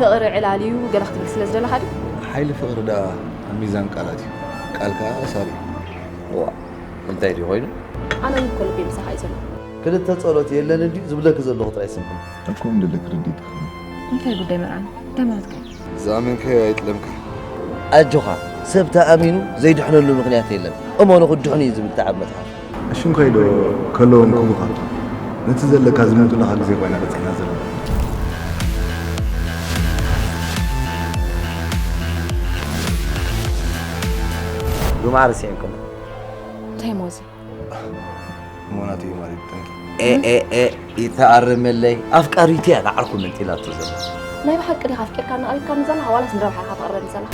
ፍቕሪ ዕላል እዩ ገለ ክትብል ስለ ዝደለኻ ድዩ? ሓይሊ ፍቕሪ ደኣ ኣብ ሚዛን ቃላት እዩ። ቃል ከኣ ኣሳሪ እዩ። ዋ እንታይ ድዩ ኮይኑ? ኣነ እውን እኮ ልበይ ምሳኻ እዩ ዘሎ። ክልተ ጸሎት የለን እንድዩ ዝብለኪ ዘለኹ ጥራይ ስምዒ። እኮ እንደለክ ርዲት ክፍል እንታይ ጉዳይ መርዓና እንታይ ማለት ከ ዝኣመንካዮ ኣይጥለምካ። ኣጆኻ ሰብ ተኣሚኑ ዘይድሕነሉ ምኽንያት የለን። እመኑ ክድሕኑ እዩ ዝብል ተዓብ መጽሓፍ። ኣሽንኳይ ዶ ከለዎም ክቡኻ ነቲ ዘለካ ዝመጡላኻ ግዜ ኮይና በጺሕና ዘለና። ብማዕረ ስዒብኩም እንታይ ሞዚ ሞናት እዩ ማለት ታንኪ ኤኤኤ ይተኣርመለይ ኣፍቃሪቱ እያ ንዓርኩ መንጢላቶ ዘላ ናይ ብሓቂ ዲኻ ኣፍቂርካኒ ቀሪብካኒ ዘለኻ ዋላስ ንረብሓ ኢኻ ተቕርበኒ ዘለኻ?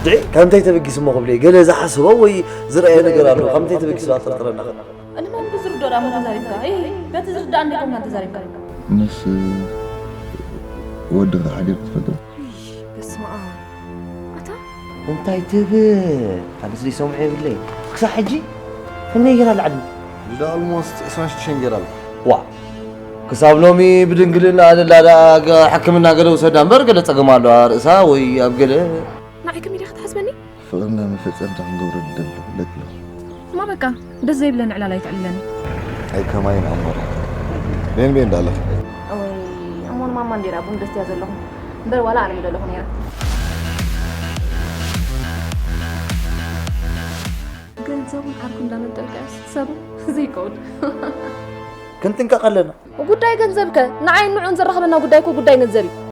ድዒ ካብ እንታይ ተበጊሱ እሞ ክብለይ ገለ ዝሓስቦ ወይ ዝረኣየ ነገር ኣሎ ካብ እንታይ ተበጊሱ ኣጠርጥረና ንመን ብዝርድኦ ደኣ እሞ ተዛሪብካ? እይ፣ በቲ ዝርዳእ እንዲኮንካ ተዛሪብካ። ምስ ወድኻ ሓዲር ክትፈልጥ በስመ ኣብ ኣታ እንታይ ትብል ኣነስ ዘይሰምዖ የብለይ ክሳብ ሕጂ ከመይ ገይራ ለዓድኒ እንዳ ኣልሞስት ዕስራን ሽዱሽተን ገይራ ኣላ። ዋ ክሳብ ሎሚ ብድንግልና ኣደላ ደኣ ገ- ሕክምና ገለ ውሰዳ እምበር ገለ ጸገም ኣለዋ ርእሳ ወይ ኣብ ገለ ንዓይ ከመይ ዲኻ ትሓስበኒ? ፍቕርና መፈጸምታ ክንገብሮ ንደሊ ለክሎ እማ በቃ ደስ ዘይብለኒ ዕላል ኣይተዕልለኒ። ኣይ ከማይን ኣሞራ ቤን ቤን እንዳለኻ ወይ ኣሞን ማማ እንዴራ ቡን ደስትያ ዘለኹ እምበር ዋላ ኣነ ምደለኹ ነይረ። ገንዘቡን ዓርኩ እንዳመንጠልካዮስ ሰብ ዘይከውን ክንጥንቀቕ ኣለና ጉዳይ ገንዘብከ ንዓይ ንዑን ዘራኽበና ጉዳይ እኮ ጉዳይ ገንዘብ እዩ።